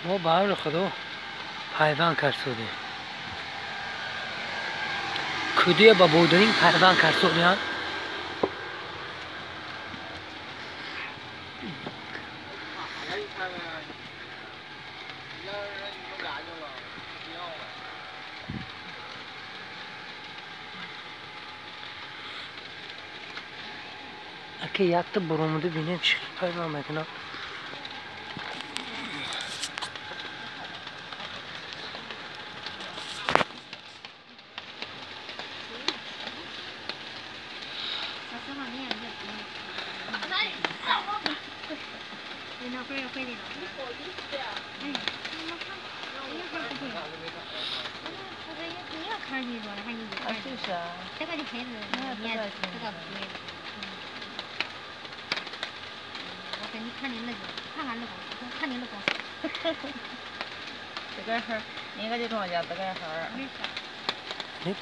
Мо ба амри Худо пайванд кард-содем. Кудия ба бодиринг пайванд кард-содиянд. Аки якта буромада бинем чӣ пайванд мекунам.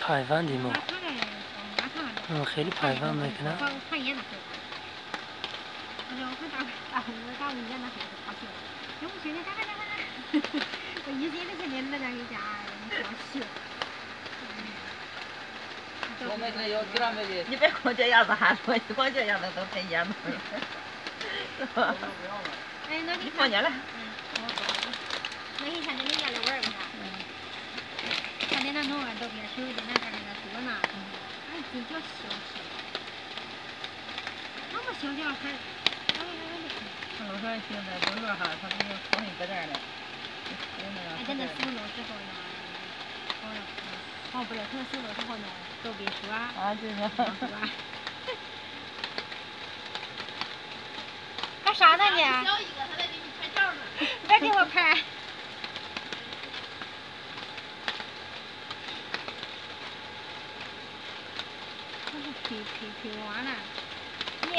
Пайванди мо хеле пайванд мекунад. 你别光这样子喊说，你光这样子都太严了，是吧？你放下来。那你看那你家的玩儿不？看你那弄完都别修的那啥那多呢，哎，真叫小小，那么小小还，他老说现在不热哈，他不是重新搁这儿了。哎，真的修了之后呢，好了，好不了，他修了之后呢，都别说。啊，就是。干啥呢你？小一个，他在给你拍照呢。别给我拍。赔完了，耶！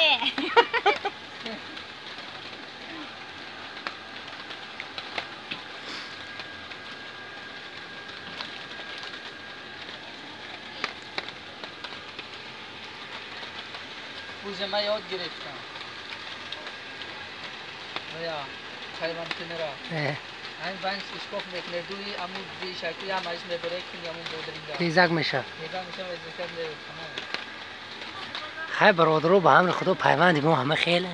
пӯза ман ёд гирифтам. Ая, пайвандкунера. Ҳамин банч ишкоф мекунед, дуи аму бишаку ям ажиш мебаре кун яму бодринга. Тезак мешавад. Тезак мешавад, зикр тамом. Хай бародаро, ба амри Худо пайванди мо ҳама хеле.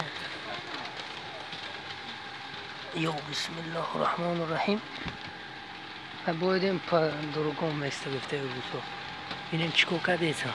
Ё бисмиллоҳу раҳмону раҳим. Боидем по другому место гуфта русо. Бинем чӣ кор кардеса.